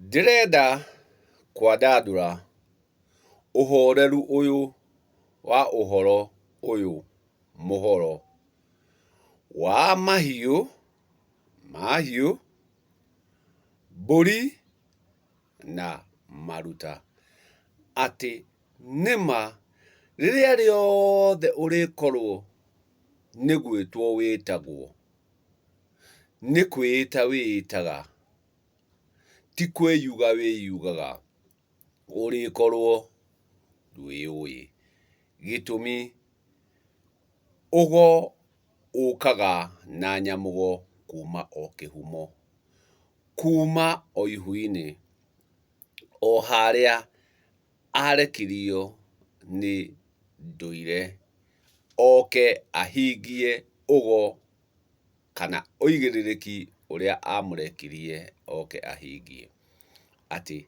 Ndĩrenda kwandandũra ũhoreru ũyũ wa ũhoro ũyũ mũhoro wa mahiũ, mahiũ, mbũri na maruta. Atĩ nĩma rĩrĩa rĩothe ũrĩkorwo nĩ gwĩtwo wĩtagwo, nĩ kwĩĩta wĩĩtaga, ti kwĩyuga wĩyugaga, ũrĩkorwo ndwĩyũĩ. Gĩtũmi, ũgo ũkaga na nyamũgo kuma o kĩhumo, kuma o ihu-inĩ, o harĩa arekirio nĩ ndũire oke ahingie ũgo kana ũigĩrĩrĩki ũrĩa amũrekirie oke ahingie. Atĩ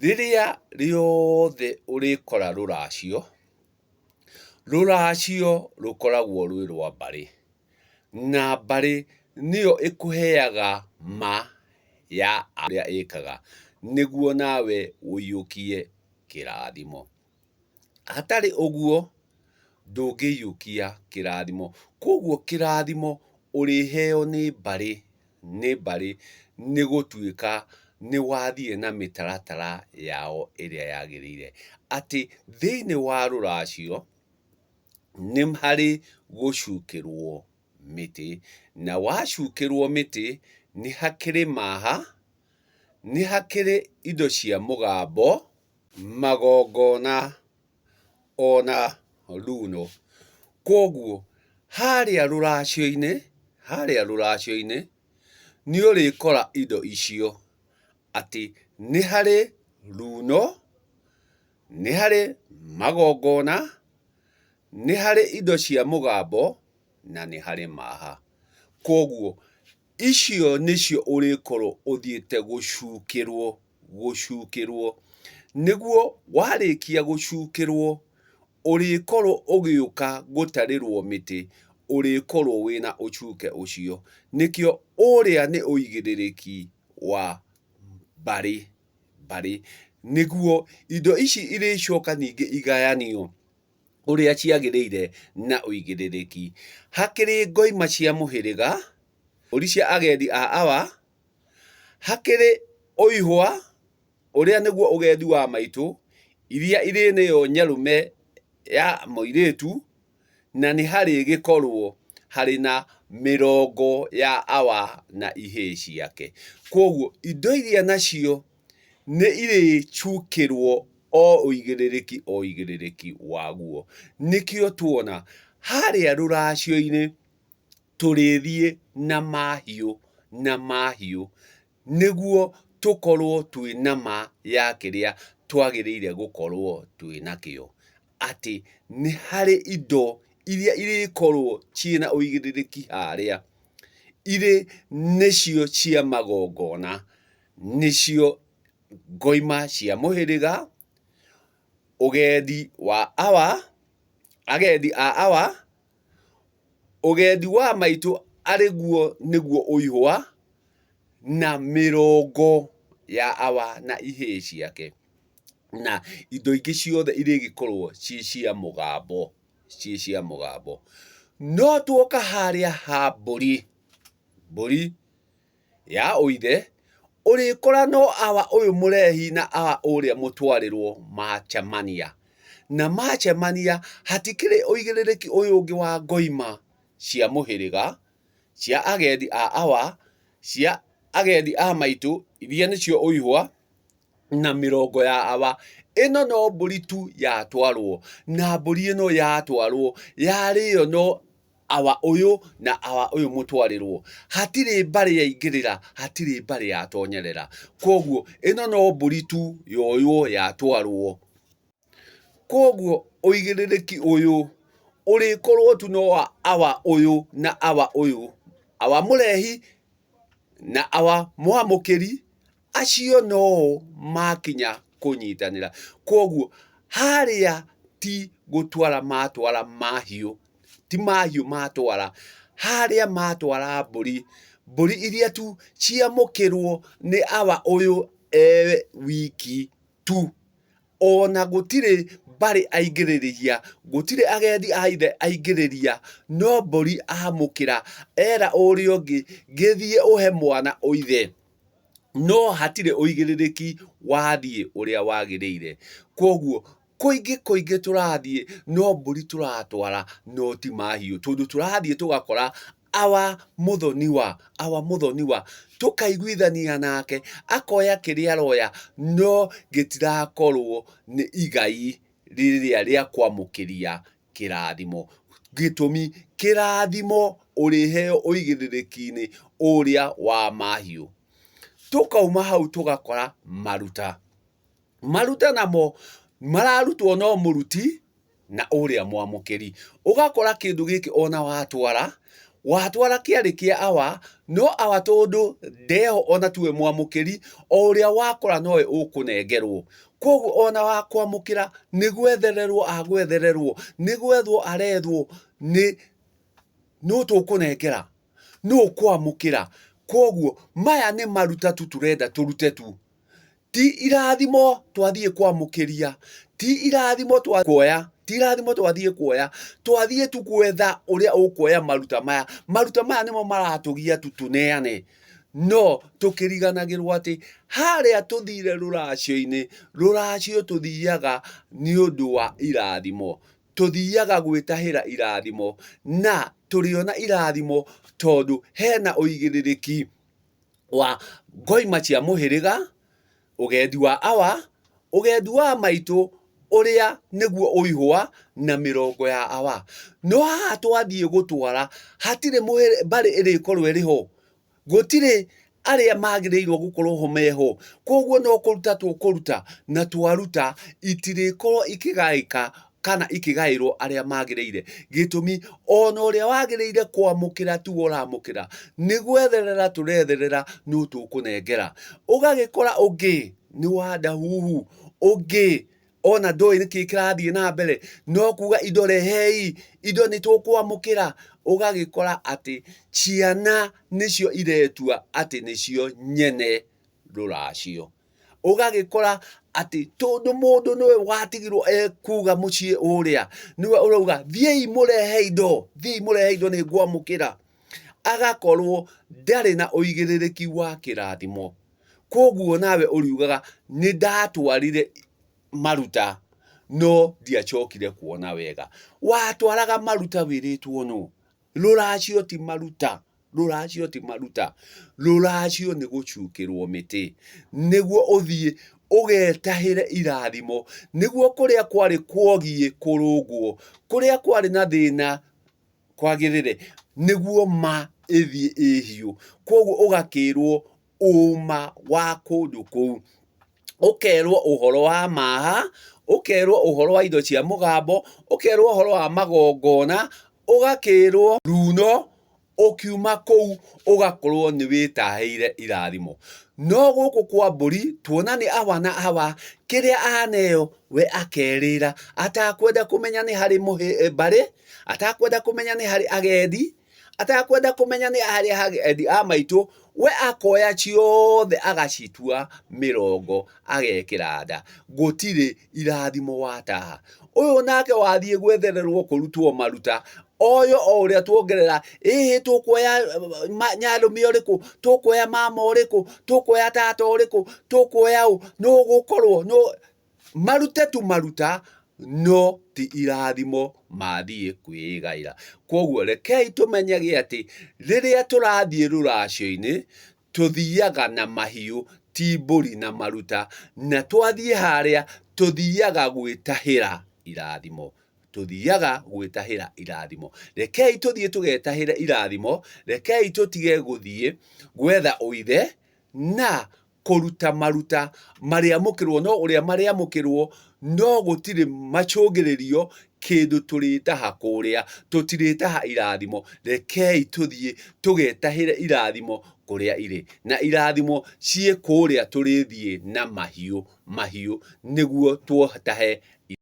rĩrĩa rĩothe ũrĩkora rũracio, rũracio rũkoragwo rwĩ rwa mbarĩ, na mbarĩ nĩyo ĩkũheaga ma ya ũrĩa ĩkaga, nĩguo nawe ũiyũkie kĩrathimo. Hatarĩ ũguo ndũngĩiyũkia kĩrathimo. Koguo kĩrathimo ũrĩheo nĩ mbarĩ, nĩ mbarĩ nĩ gũtuĩka nĩ wathiĩ na mĩtaratara yao ĩrĩa yagĩrĩire. Atĩ thĩiniĩ wa rũracio nĩ harĩ gũcukĩrwo mĩtĩ, na wacukĩrwo mĩtĩ nĩ hakĩrĩ maha, nĩ hakĩrĩ indo cia mũgambo, magongona ona runo. Kwoguo harĩa rũracio-inĩ, harĩa rũracio-inĩ nĩ ũrĩkora indo icio atĩ nĩ harĩ runo, nĩ harĩ magongona, nĩ harĩ indo cia mũgambo na nĩ harĩ maha. Kwoguo icio nĩcio ũrĩkorwo ũthiĩte gũcukĩrwo, gũcukĩrwo, nĩguo warĩkia gũcukĩrwo, ũrĩkorwo ũgĩũka gũtarĩrwo mĩtĩ, ũrĩkorwo wĩna ũcuke ũcio. Nĩkĩo ũrĩa nĩ ũigĩrĩrĩki wa mbarĩ, mbarĩ, nĩguo indo ici irĩcoka ningĩ igayanio ũrĩa ciagĩrĩire na ũigĩrĩrĩki. Hakĩrĩ ngoima cia mũhĩrĩga, mbũri cia agendi a awa, hakĩrĩ ũihwa, ũrĩa nĩguo ũgendi wa maitũ, iria irĩnĩo nyarũme ya mũirĩtu, na nĩ harĩgĩkorwo harĩ na mĩrongo ya awa na ihĩĩ ciake. Kwoguo indo iria nacio nĩ irĩcukĩrwo o ũigĩrĩrĩki o ũigĩrĩrĩki waguo. Nĩkĩo tuona harĩa rũracio-inĩ tũrĩthiĩ na mahiũ na mahiũ nĩguo tũkorwo twĩ na ma ya kĩrĩa twagĩrĩire gũkorwo twĩ nakĩo. Atĩ nĩ harĩ indo iria irĩkorwo ciĩna ũigĩrĩrĩki harĩa, irĩ nĩcio cia magongona, nĩcio ngoima cia mũhĩrĩga, ũgendi wa awa, agendi a awa, ũgendi wa maitũ arĩ guo nĩguo ũihwa, na mĩrongo ya awa na ihĩĩ ciake, na indo ingĩ ciothe irĩgĩkorwo ciĩ cia mũgambo, ciĩ cia mũgambo. No tuoka harĩa ha mbũri, mbũri ya ũithe, ũrĩkora no awa ũyũ mũrehi na awa ũrĩa mũtwarĩrwo macemania. Na macemania hatikĩrĩ ũigĩrĩrĩki ũyũ ũngĩ wa ngoima cia mũhĩrĩga, cia agendi a awa, cia agendi a maitũ iria nĩcio ũihwa, na mĩrongo ya awa. Ĩno no mbũri tu yatwarwo, na mbũri ĩno yatwarwo yarĩo no awa ũyũ na awa ũyũ mũtwarĩrwo. Hatirĩ mbarĩ yaingĩrĩra, hatirĩ mbarĩ yatonyerera. Kwoguo ĩno no mbũri tu yoywo yatwarwo. Kwoguo ũigĩrĩrĩki ũyũ ũrĩkorwo tu no wa awa ũyũ na awa ũyũ, awa mũrehi na awa mwamũkĩri, acio no o makinya kũnyitanĩra. Kwoguo harĩa ti gũtwara matwara mahiũ, ti mahiũ matwara, harĩa matwara mbũri, mbũri iria tu ciamũkĩrwo nĩ awa ũyũ. e wiki tu. Ona gũtirĩ mbarĩ aingĩrĩria, gũtirĩ agendi a ithe aingĩrĩria, no mbũri amũkĩra, era ũrĩa ũngĩ, gĩthiĩ ũhe mwana ũithe. No hatirĩ ũigĩrĩrĩki wathiĩ ũrĩa wagĩrĩire. Kwoguo kũingĩ kũingĩ tũrathiĩ no mbũri tũratwara no ti mahiũ, tondũ tũrathiĩ tũgakora awa mũthoniwa, awa mũthoniwa, tũkaiguithania nake, akoya kĩrĩa aroya, no gĩtirakorwo nĩ igai rĩrĩa rĩa kwamũkĩria kĩrathimo. Gĩtũmi, kĩrathimo ũrĩheo ũigĩrĩrĩki-inĩ ũrĩa wa mahiũ. Tũkauma hau tũgakora maruta. Maruta namo mararutwo no mũruti na ũrĩa mwamũkĩri. Ũgakora kĩndũ gĩkĩ ona watwara, watwara kĩarĩ kĩa awa, no awa tondũ ndeho ona tiwe mwamũkĩri, o ũrĩa wakora nowe ũkũnengerwo. Koguo ona wa kwamũkĩra nĩ gwethererwo agwethererwo, nĩ gwethwo arethwo nĩ nũ tũkũnengera, nũ ũkwamũkĩra. Koguo maya nĩ maruta tu tũrenda tũrute tu. Ti irathimo twathiĩ kwamũkĩria, ti irathimo kuoya, ti irathimo twathiĩ kuoya, twathiĩ tu gwetha ũrĩa ũkuoya maruta maya. Maruta maya nĩmo maratũgia tu tũneane, no tũkĩriganagĩrwo atĩ harĩa tũthire rũracio-inĩ, rũracio tũthiaga nĩ ũndũ wa irathimo. Tũthiaga gwĩtahĩra irathimo, na tũrĩona irathimo tondũ hena ũigĩrĩrĩki wa ngoima cia mũhĩrĩga, ũgendi wa awa, ũgendi wa maitũ ũrĩa nĩguo ũihũa na mĩrongo ya awa. No haha twathiĩ gũtwara hatirĩ mbarĩ ĩrĩkorwo ĩrĩ ho, gũtirĩ arĩa magĩrĩirwo gũkorwo ho meho, koguo no kũruta tũkũruta na twaruta itirĩkorwo ikĩgaĩka kana ikĩgaĩrwo arĩa magĩrĩire. Gĩtũmi, ona ũrĩa wagĩrĩire kwamũkĩra tiwe ũramũkĩra, nĩ gwetherera tũretherera nũ tũkũnengera. Ũgagĩkora ũngĩ nĩ wa ndahuhu, ũngĩ ona ndoĩ nĩkĩ kĩrathiĩ na mbere, no kuga indo rehei, indo nĩ tũkwamũkĩra. Ũgagĩkora atĩ ciana nĩcio iretua atĩ nĩcio nyene rũracio. Ũgagĩkora atĩ tondũ mũndũ nĩwe watigirwo ekuga mũciĩ ũrĩa, nĩwe ũrauga thiĩi mũrehe indo, thiĩi mũrehe indo nĩ ngwamũkĩra. Agakorwo ndarĩ na ũigĩrĩrĩki wa kĩrathimo. Koguo nawe ũriugaga nĩ ndatwarire maruta no ndiacokire kuona wega. Watwaraga maruta wĩrĩtwo nũ? Rũracio ti maruta, rũracio ti maruta, rũracio nĩ gũcukĩrwo mĩtĩ, nĩguo ũthiĩ ũgetahĩre irathimo, nĩguo kũrĩa kwarĩ kwogiĩ kũrũngwo, kũrĩa kwarĩ na thĩna kwagĩrĩre, nĩguo ma ĩthiĩ ĩ hiũ. Koguo ũgakĩrwo ũma wa kũndũ kũu, ũkerwo ũhoro wa maha, ũkerwo ũhoro wa indo cia mũgambo, ũkerwo ũhoro wa magongona, ũgakĩrwo runo, ũkiuma kũu ũgakorwo nĩ wĩtahĩire irathimo. No gũkũ kwa mbũri tuona nĩ awa na awa, kĩrĩa aneo we akerĩra atakwenda kũmenya nĩ harĩ mbarĩ, atakwenda kũmenya nĩ harĩ agendi, Atakwenda kũmenya nĩ arĩa agendi a maitũ, we akoya ciothe agacitua mĩrongo agekĩra nda. Gũtirĩ irathimo wataha. Ũyũ nake wathiĩ gwethererwo kũrutwo maruta, oyo o ũrĩa tuongerera, ĩhĩ tũkuoya nyarũme ũrĩkũ, tũkuoya mama ũrĩkũ, tũkuoya tata ũrĩkũ, tũkuoya ũ, nũ ũgũkorwo, nũ Marute tu maruta no ti irathimo mathiĩ kwĩgaĩra. Kwoguo rekei tũmenyage atĩ rĩrĩa tũrathiĩ rũracio-inĩ, tũthiaga na mahiũ ti mbũri na maruta, na twathiĩ harĩa tũthiaga gwĩtahĩra irathimo. Tũthiaga gwĩtahĩra irathimo. Rekei tũthiĩ tũgetahĩre irathimo, rekei tũtige gũthiĩ gwetha ũithe na kũruta maruta marĩamũkĩrwo no ũrĩa marĩamũkĩrwo, no gũtirĩ macũngĩrĩrio kĩndũ tũrĩtaha kũrĩa, tũtirĩtaha irathimo, rekei tũthiĩ tũgetahĩre irathimo kũrĩa irĩ, na irathimo ciĩ kũrĩa tũrĩthiĩ na mahiũ mahiũ nĩguo tũtahe.